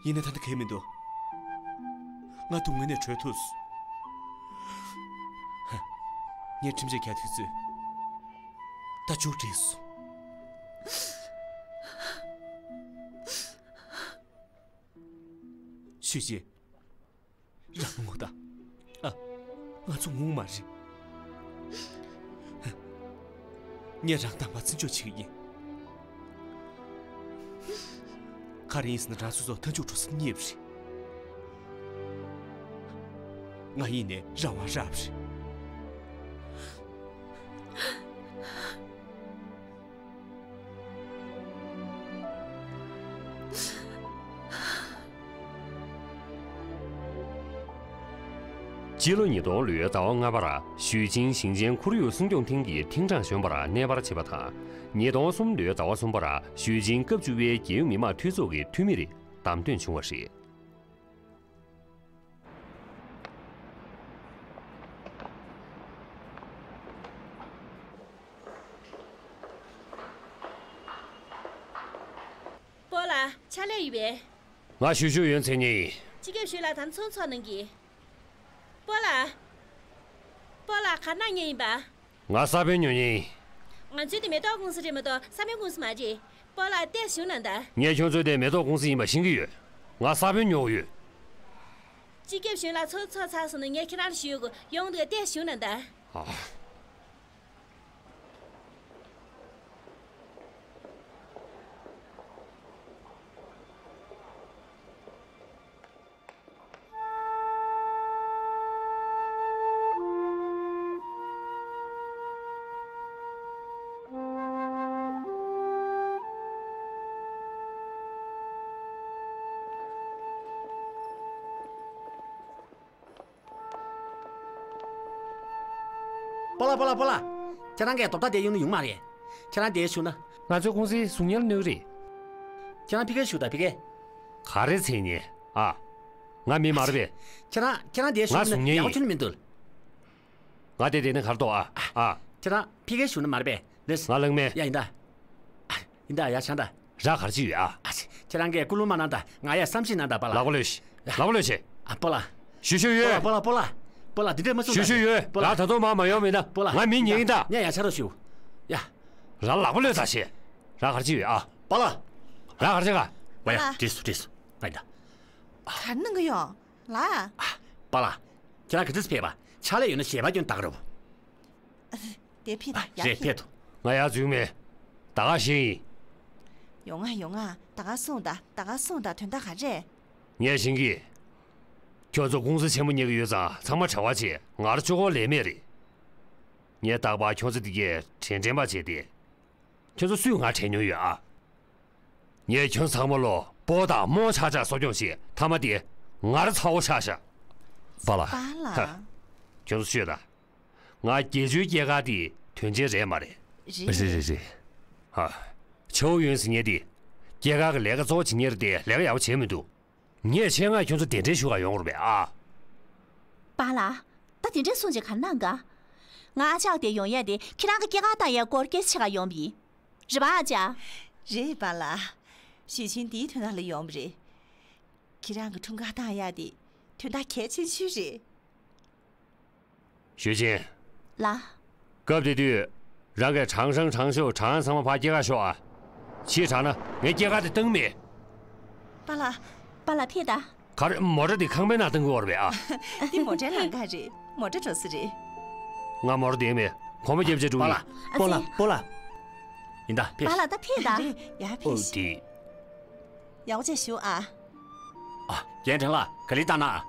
ཡིན་ན་ད་ལྟ་གལ་མི་འདུག་ང་སྡུག་བསྔལ་ནས་གྲོལ་ཐུབ་སོང་། ངས་ཁྲིམས་ཆད་བརྒྱབ་དུས་ཚོད་ད་མཇུག་སྒྲིལ་སོང་། ཞུས་ཅིན། རང་ངོ་ད། ཨ། ང་ཚོ་ངོ་མ་རེད། ངས་རང་དམ་པ་བརྩི་འཇོག་བྱེད་ཀྱི་ཡིན། ག་རེ་ཡིན་ཟེར་ན་རང་ཚོ་ཚོ་མཐའ་མཇུག་འགྲོ་ས་རྙེད་པ་རེད། ང་ཡིན་ནས་རང་དབང་རག་པ་རེད། སྤྱི་ལོ་ཉིས་སྟོང་ལོའི་ཟླ་བ་ལྔ་པར་ཞུས་ཅིན་ཞིང་ཆེན་ཁོར་ཡུག་སྲུང་སྐྱོང་ཐིང་གི་ཐིང་ཀྲང་གཞོན་པར་གནས་སྤར་བྱས་པ་དང་། ཉིས་སྟོང་གསུམ་ལོའི་ཟླ་བ་གསུམ་པར་ཞུས་ཅིན་སྐབས་བཅུ་པའི་རྒྱལ་ཡོངས་མི་དམངས་འཐུས་ཚོགས་ཀྱི་འཐུས་མི་རེད་བདམས་ཐོན་བྱུང་བ་རེད། སྤོ་ལགས། ཕྱག་ལས་ཡོད་པས། ང་ཞུ་ཞུ་ཡོན་མཚན་ཉིད་ཡིན། སྤྱི་ཁྱབ་ཞུས་ལགས་དང་ཚོགས་ཚོགས་གནང་གི། སྤོ་ལགས། སྤོ་ལགས་ག་ན་ཉེ་ཡིན་པ། ང་ས་བོན་ཉོ་མཁན་ཡིན། ང་ཚོའི་དེ་མེ་ཏོག་ཀུང་སི་རེད་མ་གཏོགས་ས་བོན་ཀུང་སི་མ་རེད། སྤོ་ལགས་ཏོག་ཙམ་བཞུགས་གནང་དང་། ངས་ཁྱོད་ཚོའི་དེ་མེ་ཏོག་ཀུང་སི་ཡིན་པ་ཤེས་ཀྱི་ཡོད། ང་ས་བོན་ཉོ་གི་ཡོད། སྤྱི་ཁྱབ་གཞོན་ལགས་ཚོགས་ཚོགས་ཚར་སོང་ན་ངས་ཁྱེད་རང་ལ་ཞུ་དགོས། ཡོང་དུས་ཏོག་ཙམ་བཞུགས་གནང་དང་། ཨ། སྤོ་ལགས། སྤོ་ལགས། སྤོ་ལགས། ཁྱེད་རང་གིས་རྡོག་རྩ་དེ་གཡུག་ན་ཡོང་མ་རེད། ཁྱེད་རང་དེ་བཞུགས་ན། ང་ཚོའི་ཀུང་སིའི་གཟུགས་བརྙན་གནོད་ཀྱི་རེད། ཁྱེད་རང་ཕ་གིར་བཞུགས་དང་ཕ་གིར། ག་རེ་ཚེ་ཉེ་ཨ། ང་མི་མ་རེད་པས། ཁྱེད་རང་ཁྱེད་རང་དེ་ང་བཞུགས་ན་གཟུགས་བརྙན་ཡག་པོ་ཡིན། ཁྱོན་ནས་མི་འདུག་ང་དེ་དེ་ནས་གར་འདུག་ཨ། ཨ། ཁྱེད་རང་ཕ་གིར་བཞུགས་ན་མ་རེད་པས། ལེས། ང་ལང་མེ། ཡ་ཡིན་ད། ཡིན་ད་ཡ་བྱང་ད། ར་གར་ཅི་ཡོད་ཨ། ཨ་ཙི། ཁྱེད་རང་གིས་སྐུ་ལུང་མ་གནང་ད། ང་ཡ་བསམ་ཤེས་གནང་ད་པཱ་ལགས། ལག་པ་ལོས་ཤིག་ལག་པ་ལོས་ཤིག་ཨ་པཱ་ལགས། ཞུ་ཞུ་ཡོད། པཱ་ལགས། པཱ་ལགས། པཱ་ལགས། འདི་འདྲས་མ་གསུང་ཞུ་ད། ཞུ་ཡོད། པཱ་ལགས། ང་མི་ཉན་ད། པཱ་ལགས། ང་མི་ཉན་ད། ཡ་ཡ་ཆ་རོགས་ཞུ། ཡ། ར་ལག་པ་ལོས་ད་ཤེས། ར་གར་ཅི་ཡོད་ཨ། པཱ་ལགས། ར་གར་ཅི་ག་ང་ཡ། པཱ་ལགས། བྲིས་སོང་བྲིས་སོང་། ང་ཡིན་ད། གར་གནང་གི་ཡོད། ལགས། པཱ་ལགས། ཁྱེད་རང་ག་ཚོད་ཕེབས་པ། ཕྱག་ལས་ཡོད་ན་ཞལ་པར་སྐྱོན་བཏང་རོགས། དེ་ཕེབས་དང་ཡར་རེད། ཕེབས། ཕེབས་དང་། ང་ཡར་འཛུལ་མེད། ད་ག་ཞིག་ཡིན། ཡོང་ང་ཡོང་ང་། ད་ག་གསུངས་དང་། ད་ག་གསུངས་དང་། དོན་དག་ག་རེ། ངས་ཤེས་ཀྱི། ཁྱོད་ཚོ་ཀུང་སི་ཆེན་མོ་གཉེར་གྱི་ཡོད་ཙང་ཚང་མ་གྲྭ་པ་བྱེད། ང་རང་གཅིག་པོ་ལས་མེད་རེད། ངས་རྟག་པར་ཁྱོད་ཚོ་འདི་གས་དྲན་དྲན་པ་བྱས་ཏེ། ཁྱོད་ཚོ་སུས་ང་དྲན་མྱོང་ཡོད་ཨ། ངས་ཁྱོད་ཚང་མ་ལོ་སྤོ་དང་རྨོ་ཆགས་ཆགས་གསོ་སྐྱོང་བྱས། མཐའ་མ་དེ་ང་རང་ཚ་བོ་ཆགས་ཤག་པཱ་ལགས། པཱ་ལགས། ཧ། ཁྱོད་ཚོ་ཤོད་དང་། ང་དགེ་ཆོའི་སྐྱེས་སྐར་དེ་དོན་ཆེན་རེད་མ་རེད། རེད། རེད་རེད་རེད། ཧ། ཆའོ་ཡོན་ཟེར་མཁན་དེ། སྐྱེས་སྐར་གྱི་ལས་ཀ་གཙོ་བོ་བྱེད་མཁན་རེད་དེ་ལས་ཀ་ཡག་པོ་བྱས་མི་འདུག་ངས་ཆེད་མངགས་ཁྱོད་ཚོ་གདན་འདྲེན་ཞུ་ག་ཡོང་དགོས་རེད་པས་ཨ། པཱ་ལགས། ད་དེ་འདྲའི་གསུང་ཅིག་ག་གནང་ག་ང་ཨ་ཅག་དེ་ཡོང་ཡ་དེ་ཁྱེད་རང་གི་སྐྱེས་སྐར་བཏང་ཡ་སྐོར་སྐད་ཆ་བྱེད་ག་ཡོང་བ་ཡིན། རེད་པ་ཨ་ཅག་རེད་པཱ་ལགས། ཞུས་ཆིན་དེའི་དོན་དག་ལ་ཡོང་བ་རེད། ཁྱེད་རང་གི་འཁྲུངས་སྐར་བཏང་ཡ་དེ་དོན་དག་གལ་ཆེན་ཤོས་རེད། ཞུས་ཆིན། ལགས། སྐབས་དེ་དུས། རང་གིས་ཁྲང་ཧྲང་ཁྲང་ཤོ་ཁྲང་ཨན་ཚང་མ་ཕར་སྐྱེས་སྐར་ཤོག་ཨ། ཕྱིས་དྲགས་ན་ངས་སྐྱེས་སྐར་དེ་བཏང་མེད། པཱ་ལགས། པཱ་ལགས་ཕེབས་དང་། ག་རེ་མོ་ཊ་འདི་ཁང་པའི་ནང་བཏང་གི་ཡོད་རེད་པས་ཨ། འདི་མོ་ཊའི་ལམ་ཁ་རེད། མོ་ཊ་འགྲོ་ས་རེད། ང་མོ་ཊ་འདི་མེད། གོང་མ་སྐྱབས་རྗེ་འགྲོ་གི་ཡིན། པཱ་ལགས། ཨ་ཙི། པཱ་ལགས། ཡིན་ད་ཕེབས། པཱ་ལགས་ད་ཕེབས་དང་། རེད། ཡར་ཕེབས། ཨོ་དེ། ཡག་པོ་བྱས་བཞུགས་ཨ། ཨ། རྒན་ཁྲེན་ལགས་ག་ལེར་བཏང་གནང་ཨ།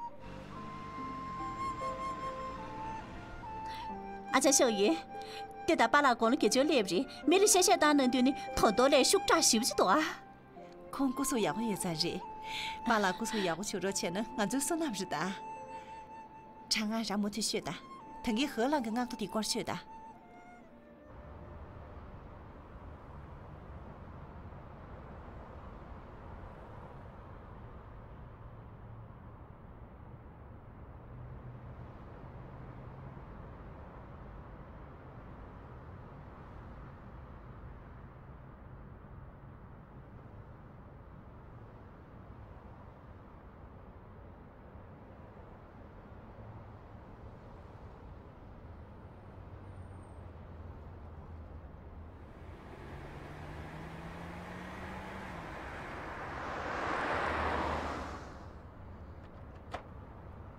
ཨ་ཅག་ཤོག་ཡོད། དེ་ད་པཱ་ལགས་དགུང་ལོ་བརྒྱད་ཅུ་སླེབས་རེད། མི་ལ་གཤེ་གཤེ་བཏང་གནང་དུས་ནི་ད་དུང་ལས་ཤུགས་དྲག་ཞེ་པོ་ཅིག་འདུག་ཨ། ཁོང་སྐུ་གཟུགས་ཡག་པོ་ཡོད་ཙང་རེད། པཱ་ལགས་སྐུ་གཟུགས་ཡག་པོ་བྱུང་རོགས་བྱས་ན་ང་ཚོའི་བསོད་ནམས་རེད་ད། ཁྲང་ང་རང་མུ་མཐུད་ཤོད་ད། ད་གིན་ཧོ་ལང་གི་མངགས་ཐོ་དེ་སྐོར་ཤོད་ད།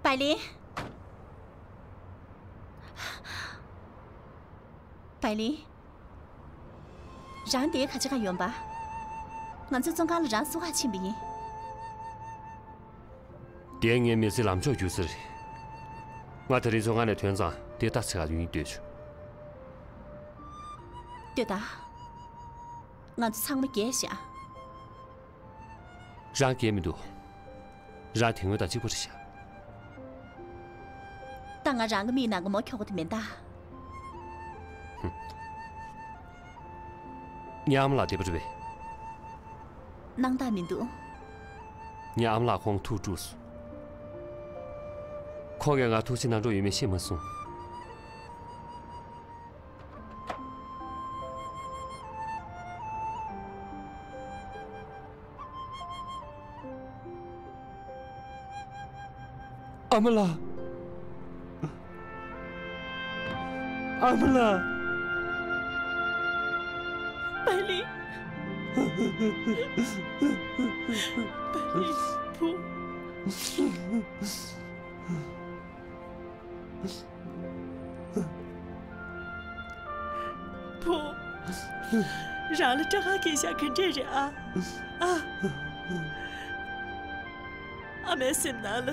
པའི་ལིན། པའི་ལིན། རང་དེ་ག་ཅི་ག་ཡོང་པ། ང་ཚོའི་བཙོན་ཁང་ལ་རང་སུ་ག་ཕྱིན་པ་ཡིན། དེ་ངའི་མི་ཚེའི་ལམ་ཕྱོགས་འགྱུར་ས་རེད། ང་དེ་རིང་བཙོན་ཁང་ནས་ཐོན་ཙང་དེ་ལྟ་ཚེ་ག་ཡོང་ཡིན་ལྟོས་བྱུང་། ལྟོས་དང་། ང་ཚོ་ཚང་མ་རྒས་ཤག་རང་རྒས་མི་འདུག་རང་དེ་སྔོན་དང་གཅིག་པ་རེད་ཤག་ད་ང་རང་གི་མིག་ནང་གི་མོ་ཁྱོག་གི་དེ་མེད་ད། ངའི་ཨ་མ་ལགས་བདེ་པོ་རེད་པས། སྣང་དག་མི་འདུག་ངའི་ཨ་མ་ལགས་ཁོང་ཐུགས་དཀྲུགས་སོང་། ཁོང་གིས་ང་ཐུགས་རྗེ་གནང་གྲོགས་ཡོད་མེད་ཤེས་མ་སོང་། ཨ་མ་ལགས། ཨ་མ་ལགས། པའི་ལིན། པའི་ལིན་བུ། བུ། རང་ལ་སྐྲག་དཀའ་སྐྱེས་ཤག་ག་འདྲས་རེད་ཨ། ཨ། ཨ་མའི་སེམས་ནང་ལ།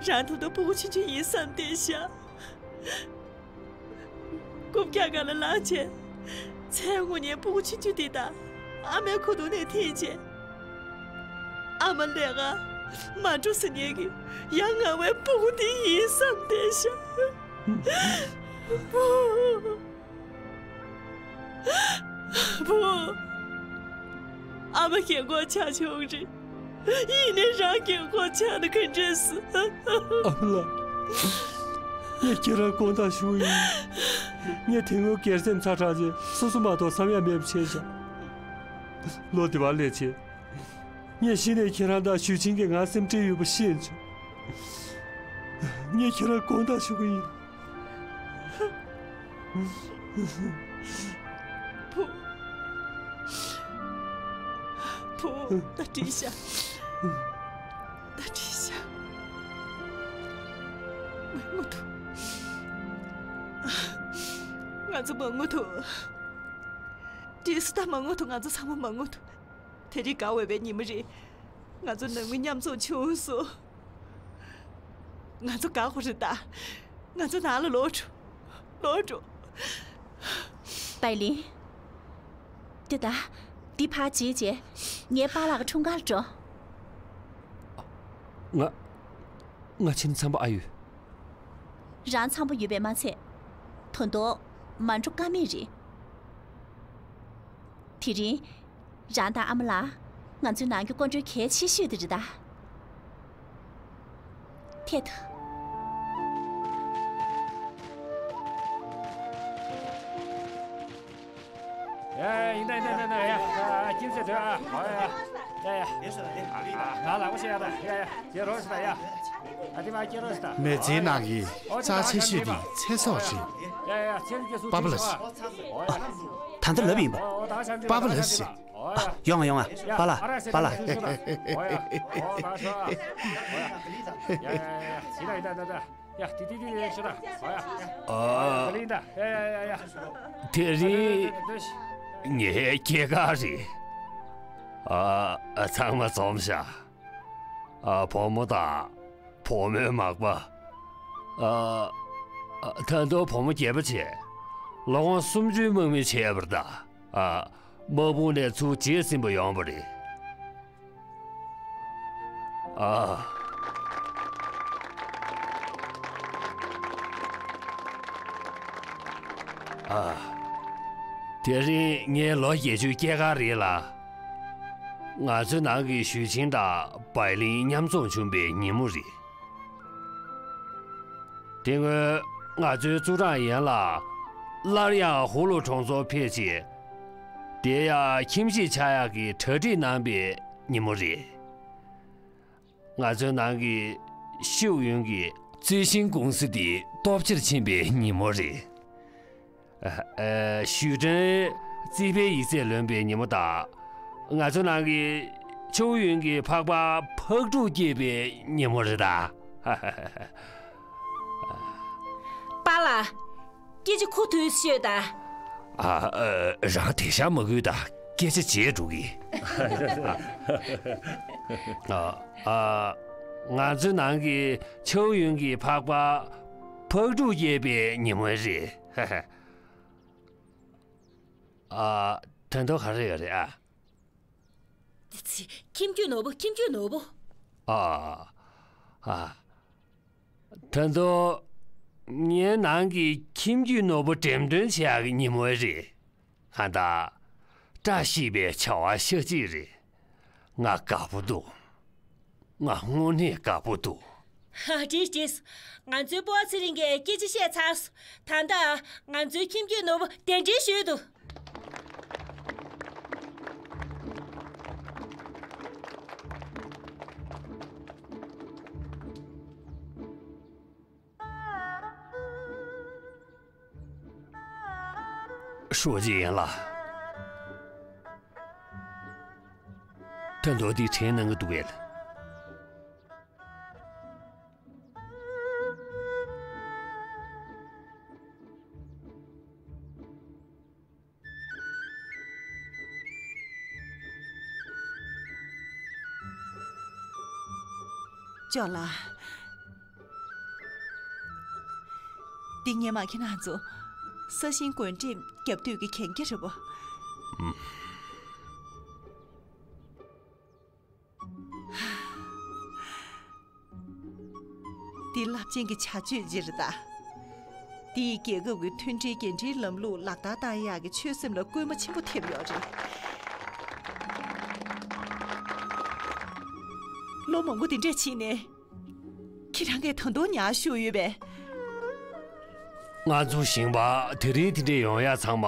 རང་ད་དུང་སྤུ་གུ་ཆུང་ཆུང་ཡིན་བསམ་བསྡད་ཤག་རྐུབ་བཀྱག་སྒང་ལ་ལངས་བྱས། མཚན་དངོས་གནས་སྤུ་གུ་ཆུང་ཆུང་འདི་དག་ཨ་མའི་ཁ་ཐུག་ནས་འཐེན་བྱས། ཨ་མ་ལས་ཀ་མ་འགྲོ་ཟེར་མཁན་གྱི་ཡ་ང་བའི་སྤུ་གུ་འདི་ཡིན་བསམ་བསྡད་ཤག་བུ། བུ། ཨ་མ་རྒན་གོག་ཆགས་ཆོག་གི་རེད། ཡིན་ནའི་རང་རྒན་གོག་ཆགས་ན་ག་འདྲས་སེ། ཨ་མ་ལགས། ངས་ཁྱེད་རང་དགོངས་དག་ཞུ་གི་ཡིན། ངས་དེ་སྔོན་སྒེར་སེམས་ཚ་དྲགས་བྱས་སོ་སོ་མ་གཏོགས་བསམ་ཡག་མེད་པ་བྱས་ཤག་ལོ་དེ་བ་སླེབས་བྱས། ངས་གཞི་ནས་ཁྱེད་རང་དང་ཞུས་ཆིང་གིས་ང་སེམས་ཁྲལ་ཡོད་པ་ཤེས་བྱུང་། ངས་ཁྱེད་རང་དགོངས་དག་ཞུ་གི་ཡིན། བུ། བུ། ད་འགྲིག་ཤག་ད་འགྲིག་ཤག་མ་ངུ་ཐུབ། ང་ཚོ་མ་ངུ་ཐུབ། འགྲིག་སོང་། ད་མ་ངུ་ཐུབ། ང་ཚོ་ཚང་མ་མ་ངུ་ཐུབ། དེ་རིང་དགའ་འོས་པའི་ཉིན་མོ་རེད། ང་ཚོ་ནང་མི་མཉམ་འཛོམས་བྱུང་སོང་། ང་ཚོ་དགའ་དགོས་རེད་ད། ང་ཚོ་ནང་ལ་ལོག་འགྲོ། ལོག་འགྲོ། པའི་ལིན། ལྟོས་དང་། འདི་ཕར་བརྗེས་བྱས། ངའི་པཱ་ལགས་ཀྱི་འཁྲུངས་སྐར་སྒྲོལ། ང་། ང་ཕྱིན་ཚང་པ་ཨ་ཡོད། རང་ཚང་པ་ཡོད་པས་མ་ཚད། ད་དུང་མ་འགྲོ་ཀ་མེད་རེད། དེ་རིང་། རང་དང་ཨ་མ་ལགས། ང་ཚོའི་ནང་གི་སྐུ་མགྲོན་གལ་ཆེ་ཤོས་དེ་རེད་ད། ཐད་དུ། ཡ་ཡ་ཡིན་ད་ཡིན་ད་ཡིན་ད་ཡ། ཨ་ཨ་ཁྱིམ་མཚེས་དེ་ཨ། ཨོ་ཡ་ཡ། ཡ་ཡ། ཨ་ཨ་ང་ལག་པ་བཤད་ཡ་ད། ཡ་ཡ། ཁྱེད་རོགས་ཤིག་ད་ཡ། ཨ་དེ་མ་ཁྱེད་རོགས་ཤིག་ད། མི་ཚེའི་ནང་གི་རྩ་ཆེ་ཤོས་དེ་ཚེ་སྲོག་རེད། ཡ་ཡ། ཁྱེད་ཀྱི་སུ་པ་པ་ལགས། ཨ། ད་ལྟ་ལབ་ཡིན་པ། པ་པ་ལགས་ཟེར། ཨ། ཡོང་ང་ཡོང་ང་། པཱ་ལགས། པཱ་ལགས། ཡ་ཡ་ཡ། ཡ་ཡ་ཡ། ཡིན་ད་ཡིན་ད་ད་ད། ཡ་དེ་དེ་དེ་དེ་ཤོད་ད། ཨ་ཡ། ཨ། ད་ལིན་ད། ཡ་ཡ་ཡ་ཡ། དེ་རིང་ངའི་སྐྱེས་སྐར་རེད། ཨ། ཚང་མ་འཛོམས་ཤག་ཨ། བུ་མོ་དང་། བུ་མོའི་མག་པ། ཨ། ཨ། ད་དུང་བུ་མོ་བརྒྱད་པ་བྱས། ལོ་ངོ་སུམ་ཅུའི་དམག་མི་བྱས་པ་རེད་ད། ཨ། དམག་དཔུང་ནས་ཚུར་རྗེས་ཟིན་པ་ཡོང་བ་རེད། ཨ། ཨ། དེ་རིང་ངའི་ལོ་བརྒྱད་ཅུའི་སྐྱེས་སྐར་རེད་ལ། ང་ཚོའི་ནང་གི་ཞུས་ཆིང་དང་པའི་ལིན་མཉམ་འཛོམས་བྱུང་པའི་ཉིན་མོ་རེད། དེ་སྔོན་ང་ཚོའི་ཙུའུ་ཀྲང་ཡན་ལགས་སླར་ཡང་ཧུའུ་ལུའུ་གྲོང་ཚོར་ཕེབས་རྗེས། དེ་ཡང་ཁྱིམ་གཞིས་ཆགས་ཡག་གི་གྲ་སྒྲིག་གནང་པའི་ཉིན་མོ་རེད། ང་ཚོའི་ནང་གི་ཤིའུ་ཡུན་གྱི་རྩི་ཤིང་ཀུང་སི་དེ་སྟོབས་ཆེར་ཕྱིན་པའི་ཉིན་མོ་རེད། ཨ། ཞུས་ཀྲང་རྩིས་པའི་ཡིག་ཚད་ལོན་པའི་ཉིན་མོ་དང་། ང་ཚོའི་ནང་གི་ཆའོ་ཡུན་གྱི་ཕག་པ་ཕག་ཕྲུག་སྐྱེས་པའི་ཉིན་མོ་རེད་ད། པཱ་ལགས། སྐད་ཆ་ཁུ་ཐུག་ཤོད་ད། ཨ། ཨ། རང་དེ་ཤ་མ་གུས་ད། སྐད་ཆ་བརྗེད་འགྲོ་གི། ཨ། ཨ། ང་ཚོའི་ནང་གི་ཆའོ་ཡུན་གྱི་ཕག་པ་ཕག་ཕྲུག་སྐྱེས་པའི་ཉིན་མོ་རེད། ཨ། ད་དུང་ག་རེ་ཡོད་རེད་ཨ། ཁྱིམ་རྒྱུད་ནོར་བུ། ཁྱིམ་རྒྱུད་ནོར་བུ། ཨ། ཨ། ད་དུང་ངའི་ནང་གི་ཁྱིམ་རྒྱུད་ནོར་བུ་འགྲེམས་སྟོན་བྱེད་ཡག་གི་ཉིན་མོ་རེད། ཨ། ད་བཀྲ་ཤིས་པའི་བྱ་བ་ཤ་གཅིག་རེད། ང་དགའ་པོ་འདུག་ང་དངོས་གནས་དགའ་པོ་འདུག་ཧ། བྲིས་བྲིས། ང་ཚོའི་སྤོ་བོ་ཚེ་རིང་གིས་སྐད་ཆ་བཤད་ཚར་སོང་། ད་ལྟ་ང་ཚོའི་ཁྱིམ་རྒྱུད་ནོར་བུ་གདན་འདྲེན་ཞུས་འདུག་ཧྲུའུ་ཅི་ཡན་ལགས། ད་དུང་འདི་དྲན་གནང་གི་འདུག་གས། ཅོ་ལགས། འདི་སྔོན་མ་ཁྱེད་རང་ཚོ་ས་ཞིང་བགོ་འགྲེམས་རྒྱབ་དུས་ཀྱི་གན་རྒྱ་རེད་པ། ཨུམ། འདི་རླབས་ཆེན་གྱི་བྱ་སྤྱོད་ཅིག་རེད་ད། འདི་ཡིས་རྒྱལ་ཁབ་ཀྱི་མཐུན་སྒྲིལ་རྒྱལ་སྒྲིལ་ལམ་ལུགས་ལག་བསྟར་བཏང་ཡག་གི་ཆོད་སེམས་ལ་སྐུལ་མ་ཆེན་པོ་ཐེབས་ཡོད་རེད། ལོ་མང་པོ་འདི་འདྲས་ཕྱིན་ནས། ཁྱེད་རང་གིས་ད་དུང་ཉར་ཞུ་ཡོད་པས། ང་ཚོ་ཞིང་པ་དེ་རིང་འདི་འདྲས་ཡོང་ཡ་ཚང་མ།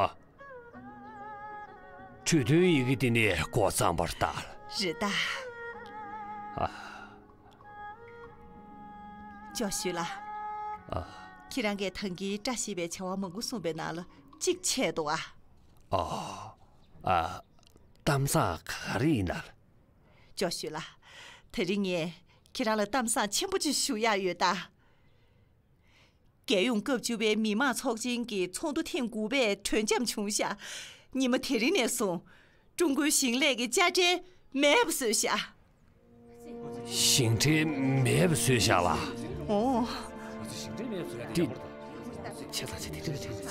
གྲོས་མཐུན་ཡི་གེ་འདི་ནས་འགོ་བརྩམས་པ་རེད་ད། རེད་ད། ཨ། ཅོ་ཞུས་ལགས། ཨ། ཁྱེད་རང་གིས་ད་གིན་བཀྲ་ཤིས་པའི་བྱ་བ་མང་པོ་གསུངས་པའི་ནང་ལ་གཅིག་ཆད་འདུག་ཨ། ཨ། ཨ། གཏམ་བཟང་ག་རེ་ཡིན་ན། ཅོ་ཞུས་ལགས། དེ་རིང་ངས་ཁྱེད་རང་ལ་གཏམ་བཟང་ཆེན་པོ་ཅིག་ཞུ་ཡག་ཡོད་ད། རྒྱལ་ཡོངས་སྐབས་བཅུ་པའི་མི་དམངས་ཚོགས་ཆེན་གྱི་ཚོགས་འདུ་ཐེངས་དགུ་པས་གྲོས་འཆམ་བྱུང་ཤག་ཉི་མ་དེ་རིང་ནས་བཟུང་ཀྲུང་གོའི་ཞིང་ལས་ཀྱི་དཔྱ་ཁྲལ་མེད་པ་བཟོས་ཤག་ཞིང་ཁྲལ་མེད་པ་བཟོས་ཤག་ལགས། འོ། འདི་ཆེ་ས་ཆེ་དེ་འདྲ་རེད།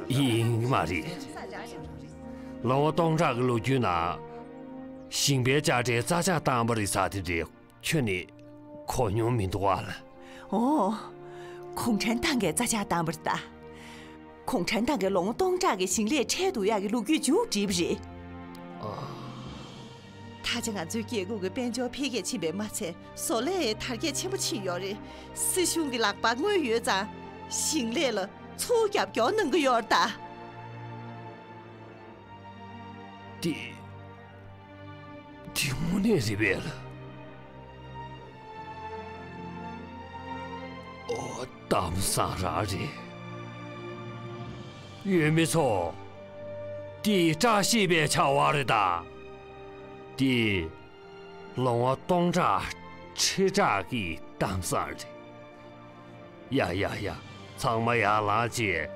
ཡིན་མ་རེད། ལོ་ངོ་སྟོང་ཕྲག་གི་ལོ་རྒྱུས་ནང་ཞིང་པའི་དཔྱ་ཁྲལ་རྩ་ཆག་བཏང་པ་རེད་ཟེར་དེ་འདྲའི། ཁྱོན་ནས་གོ་མྱོང་མི་འདུག་ཨ་ལ། འོ། གུང་ཁྲན་ཏང་གིས་རྩ་ཆག་བཏང་བ་རེད་ད། གུང་ཁྲན་ཏང་གིས་ལོ་ངོ་སྟོང་ཕྲག་གི་ཞིང་ལས་ཁྲལ་བསྡུ་ཡག་གི་ལོ་རྒྱུས་མཇུག་བསྒྲིལ་བ་རེད། ཨ། ད་ཆ་ང་ཚོའི་རྒྱལ་ཁབ་ཀྱི་དཔལ་འབྱོར་འཕེལ་རྒྱས་ཕྱིན་པས་མ་ཚད། བཟོ་ལས་དར་རྒྱས་ཆེན་པོ་ཕྱིན་ཡོད་རེད། སྲིད་གཞུང་གི་ལག་པར་དངུལ་ཡོད་ཙང་ཞིང་ལས་ལ་ཚུར་རྒྱབ་སྐྱོར་གནང་གི་ཡོད་རེད་ད། འདི། འདི་དངོས་གནས་རེད་པས་ལགས། ཨོ། གཏམ་བཟང་རང་རེད། ཡུལ་མི་ཚོ། འདི་བཀྲ་ཤིས་པའི་བྱ་བ་རེད་ད། འདི་ལོ་ངོ་སྟོང་ཕྲག་ཁྲི་ཕྲག་གི་གཏམ་བཟང་རེད། ཡ་ཡ་ཡ། ཚང་མ་ཡར་ལངས་བྱེད།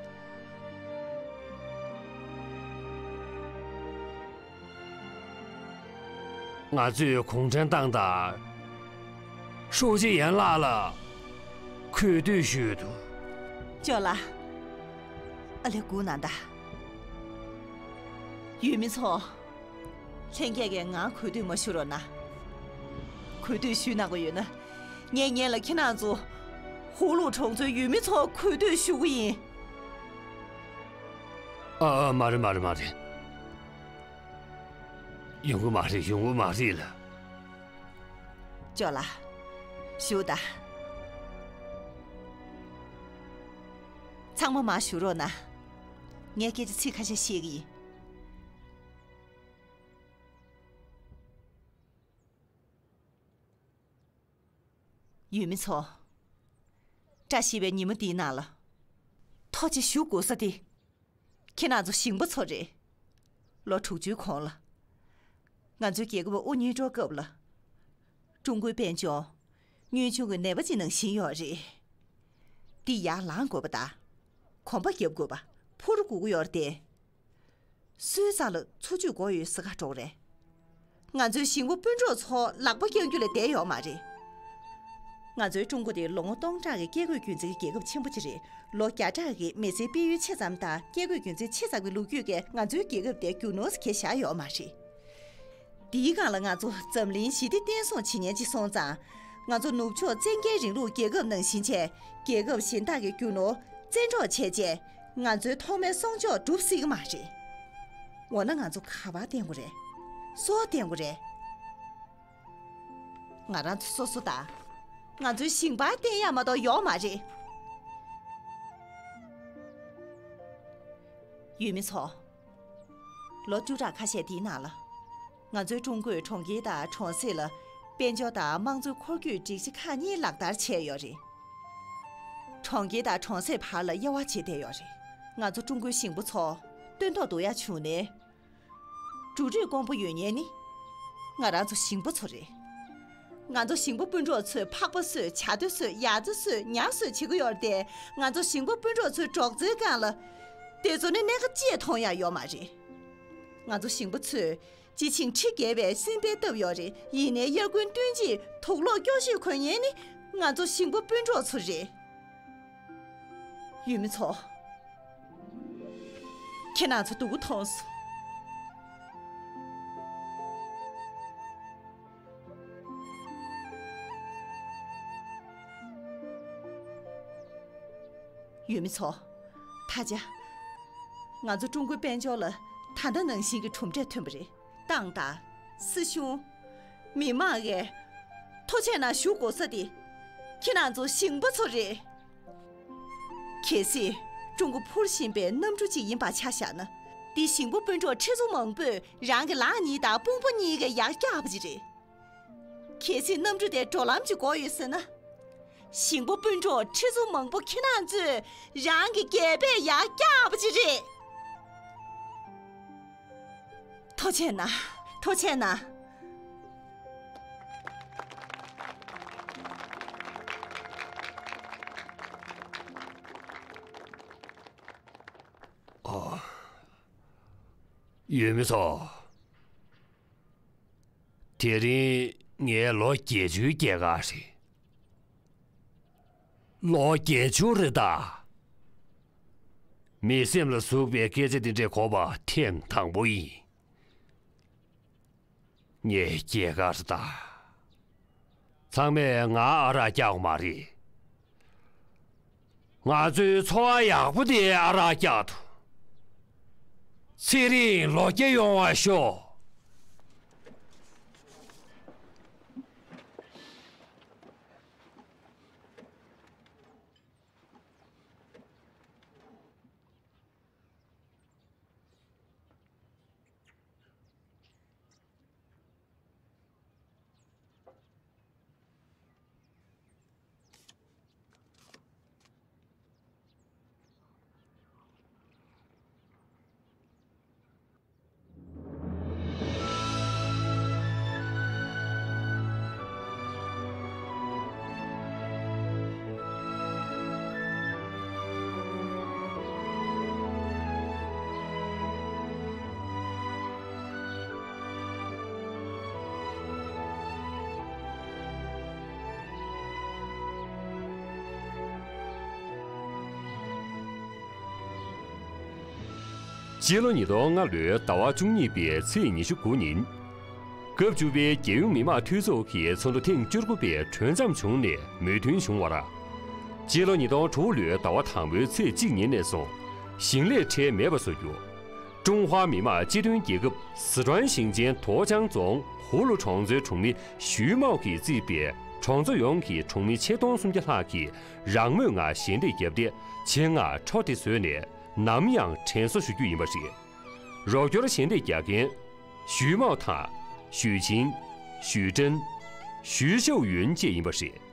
ང་ཚོས་གུང་ཁྲན་ཏང་དང་ཧྲུའུ་ཅི་ཡན་ལགས་ལ་གུས་འདུད་ཞུས་འདུག་ཅོ་ལགས། ཨ་ལས་སྒུག་གནང་དང་། ཡུལ་མི་ཚོ། ལྷན་རྒྱས་ཀྱིས་ང་གུས་འདུད་མ་ཞུ་རོགས་གནང་། གུས་འདུད་ཞུས་གནང་དགོས་ཡོད་ན། ངས་སྔོན་ལ་ཁྱེད་རང་ཚོ་ཧུའུ་ལུའུ་གྲོང་ཚོའི་ཡུལ་མི་ཚོར་གུས་འདུད་ཞུ་གི་ཡིན། ཨ། ཨ། མ་རེད། མ་རེད། མ་རེད། ཡོང་གི་མ་རེད། ཡོང་གི་མ་རེད་ལགས། ཅོ་ལགས། བཞུགས་དང་། ཚང་མ་མར་བཞུགས་རོགས་གནང་། ངས་སྐད་ཆ་ཚིག་ཁ་ཤས་བཤད་ཀྱི་ཡིན། ཡུལ་མི་ཚོ། བཀྲ་ཤིས་པའི་ཉི་མ་འདིའི་ནང་ལ། ཐུགས་རྗེ་ཞུ་དགོས་ས་དེ། ཁྱེད་རང་ཚོ་ཞིང་པ་ཚོ་རེད། ལོ་དྲུག་ཅུའི་གོང་ལ། ང་ཚོའི་རྒྱལ་ཁབ་དབུ་བརྙེས་འགྲོ་སྐབས་ལ། ཀྲུང་གོའི་དཔལ་འབྱོར་དངུལ་ཆུ་གི་ནད་པ་ཅིག་ནང་བཞིན་ཡོད་རེད། འདི་ཡར་ལངས་དགོས་པ་དང་། གོམ་པ་རྒྱབ་དགོས་པ། འཕུར་དགོས་ཀྱི་ཡོད་རེད་དེ། སུའི་རྩ་ལ་འཚོ་བཅུད་དགོས་ཡོད་ཟེར་ཁ་སྒྲོག་རེད། ང་ཚོའི་ཞིང་པ་སྤུན་གྲོགས་ཚོ་ལག་པ་བརྐྱང་རྒྱུ་ལས་བསྡད་ཡོད་མ་རེད། ང་ཚོའི་ཀྲུང་གོ་དེ་ལོ་ངོ་སྟོང་ཕྲག་གི་བཀས་བཀོད་རྒྱུད་འཛིན་གྱི་རྒྱལ་ཁབ་ཆེན་པོ་ཅིག་རེད། ལོ་བརྒྱ་ཕྲག་གི་མི་སེར་སྤེལ་ཡུལ་ཆེ་ཙམ་དང་བཀས་བཀོད་རྒྱུད་འཛིན་ཆེ་ཙམ་གྱི་ལོ་རྒྱུས་ཀྱིས་ང་ཚོའི་རྒྱལ་ཁབ་དེ་རྒྱུ་ནོར་གྱིས་བཞག་ཡོད་མ་རེད། དེའི་སྒང་ལ་ང་ཚོ་འཛམ་གླིང་ཞི་བདེ་བརྟན་སྲུང་བྱེད་མཁན་ཅིག་སོང་ཙང་། ང་ཚོ་ནུབ་ཕྱོགས་བཙན་རྒྱལ་རིང་ལུགས་རྒྱལ་ཁབ་ནང་བཞིན་བྱས། རྒྱལ་ཁབ་གཞན་དག་གི་རྒྱུ་ནོར་བཙན་འཕྲོག་བྱས་རྗེས། ང་ཚོའི་ཐོག་མའི་སྲུང་སྐྱོབ་སྒྲུབ་སྲིད་ཀྱི་མ་རེད། འོ་ན་ང་ཚོ་ག་པར་བརྟེན་དགོས་རེད། སུ་བརྟེན་དགོས་རེད། ང་རང་ཚོ་སོ་སོ་དང་། ང་ཚོའི་ཞིང་པར་བརྟེན་ཡག་མ་གཏོགས་ཡོད་མ་རེད། ཡུལ་མི་ཚོ། ལོ་བཅུ་ཕྲག་ཁ་ཤས་འདིའི་ནང་ལ། ང་ཚོའི་ཀྲུང་གོས་གྲོང་ཁྱེར་དང་གྲོང་གསེབ་ལ་དཔལ་འབྱོར་དང་དམངས་འཚོའི་འཁོར་སྐྱོད་སྒྲིག་གཞི་ཁག་གཉིས་ལག་བསྟར་བྱས་ཡོད་རེད། གྲོང་ཁྱེར་དང་གྲོང་གསེབ་བར་ལ་དབྱེ་བ་ཕྱེ་བསྡད་ཡོད་རེད། ང་ཚོ་ཀྲུང་གོའི་ཞིང་པ་ཚོ་སྟོན་ཐོག་འདུག་ཡ་བྱུང་ནས། འབྲུ་རིགས་དཀོན་པོ་ཡོད་མཁན་ནི་ང་རང་ཚོ་ཞིང་པ་ཚོ་རེད། ང་ཚོ་ཞིང་པ་སྤུན་གྲོགས་ཚོས་ཕག་པ་གསོས། བྱ་དེ་གསོས། ཡ་རྩེ་གསོས། ཉ་གསོས་བྱེད་ཀྱི་ཡོད་རེད་དེ། ང་ཚོ་ཞིང་པ་སྤུན་གྲོགས་ཚོའི་སྒྲོག་ཙེའི་སྒང་ལ་དེ་ཚོ་ནི་གནད་འགག་ཅིག་མཐོང་ཡ་ཡོད་མ་རེད། ང་ཚོ་ཞིང་པ་ཚོས་སྤྱི་ཆིངས་ཁྲི་བརྒལ་བའི་སྲིད་དཔལ་བཏབ་ཡོད་རེད། ཡིན་ནའི་དབྱར་དགུན་སྟོན་དཔྱིད་དུག་ལོག་སྐྱོ་ཤོས་གོན་མཁན་ནི་ང་ཚོ་ཞིང་པ་སྤུན་གྲོགས་ཚོ་རེད། ཡུལ་མི་ཚོ། ཁྱེད་རང་ཚོ་སྡུག་པོ་མཐོང་སོང་། ཡུལ་མི་ཚོ། ད་ཆ། ང་ཚོ་ཀྲུང་གོའི་དཔལ་འབྱོར་ལ་ད་ལྟ་ནང་བཞིན་གྱི་གྲུབ་འབྲས་ཐོན་པ་རེད། ཏང་དང་། སྲིད་གཞུང་། མི་མང་གིས་ཐུགས་རྗེ་གནང་ཞུ་དགོས་ས་དེ་ཁྱེད་རང་ཚོ་ཞིང་པ་ཚོ་རེད། གལ་སྲིད་ཀྲུང་གོ་འཕུར་བཞིན་པའི་གནམ་གྲུ་གཅིག་ཡིན་པ་ཆ་བཞག་ན། འདི་ཞིང་པ་སྤུན་གྲོགས་ཁྲི་ཚོ་མང་པོས་རང་གི་ལག་གཉིས་དང་དཔུང་པ་གཉིས་ཀྱིས་ཡར་བཀྱགས་པ་ཅིག་རེད། གལ་སྲིད་གནམ་གྲུ་དེ་འགྲོ་ལམ་གྱི་སྒོ་ཡོད་ཟེར་ན། ཞིང་པ་སྤུན་གྲོགས་ཁྲི་ཚོ་མང་པོ་ཁྱེད་རང་ཚོས་རང་གི་སྒལ་པས་ཡར་བཀྱགས་པ་ཅིག་རེད། ཐུགས་རྗེ་གནང་། ཐུགས་རྗེ་གནང་། ཨོ། ཡུལ་མི་ཚོ། དེ་རིང་ངའི་ལོ་བརྒྱད་ཅུའི་སྐྱེས་སྐར་རེད། ལོ་བརྒྱད་ཅུ་རེད་ད། མི་སེམས་ལ་ཟུག་པའི་སྐད་ཆ་འདི་འདྲས་གོ་བ་ཐེངས་དང་པོ་ཡིན། ངའི་སྐྱེས་སྐར་ད། ཚང་མས་ང་ཨ་རག་བཀྱག་མ་རེད། ང་ཚོའི་འཚོ་བ་ཡག་པོ་དེ་ཨ་རག་བཀྱག་འདུག་ཚེ་རིང་ལོ་བརྒྱ་ཡོང་བ་ཤོག་སྤྱི་ལོ་ཉིས་སྟོང་ལྔ་ལོའི་ཟླ་བ་བཅུ་གཉིས་པའི་ཚེས་ཉི་ཤུ་དགུ་ཉིན། སྐབས་བཅུ་པའི་རྒྱལ་ཡོངས་མི་དམངས་འཐུས་ཚོགས་ཀྱི་ཚོགས་འདུ་ཐེངས་བཅུ་དགུ་པའི་གྲོས་འཆམ་བྱུང་ནས་མོས་མཐུན་བྱུང་བར། སྤྱི་ལོ་ཉིས་སྟོང་དྲུག་ལོའི་ཟླ་བ་དང་པོའི་ཚེས་གཅིག་ཉིན་ནས་བཟུང་ཞིང་ལས་ཁྲལ་མེད་པ་བཟོ་རྒྱུ། ཀྲུང་ཧྭ་མི་དམངས་སྤྱི་མཐུན་རྒྱལ་ཁབ་ཟི་ཁྲོན་ཞིང་ཆེན་ཐོ་ཅང་རྫོང་ཧུ་ལུ་གྲོང་ཚོའི་གྲོང་མི་ཞུས་མའོ་གིས་གཙོས་པའི་གྲོང་ཚོ་ཡོངས་ཀྱི་གྲོང་མི་ཆིག་སྟོང་སུམ་བརྒྱ་ལྷག་གིས་རང་མོས་ངང་ཞལ་འདེབས་བརྒྱབ་སྟེ་ཆེད་མངགས་འཕྲོ་དེ་བཟོས་ནས་ནམ་ཡང་དྲན་གསོ་ཞུ་རྒྱུ་ཡིན་པ་རེད། རོགས་སྐྱོར་ཞལ་འདེབས་རྒྱག་མཁན། ཞུས་མའོ་དང་། ཞུས་ཆིན། ཞུས་ཀྲན། ཞུས་ཤའོ་ཡུན་བཅས་ཡིན་པ་རེད།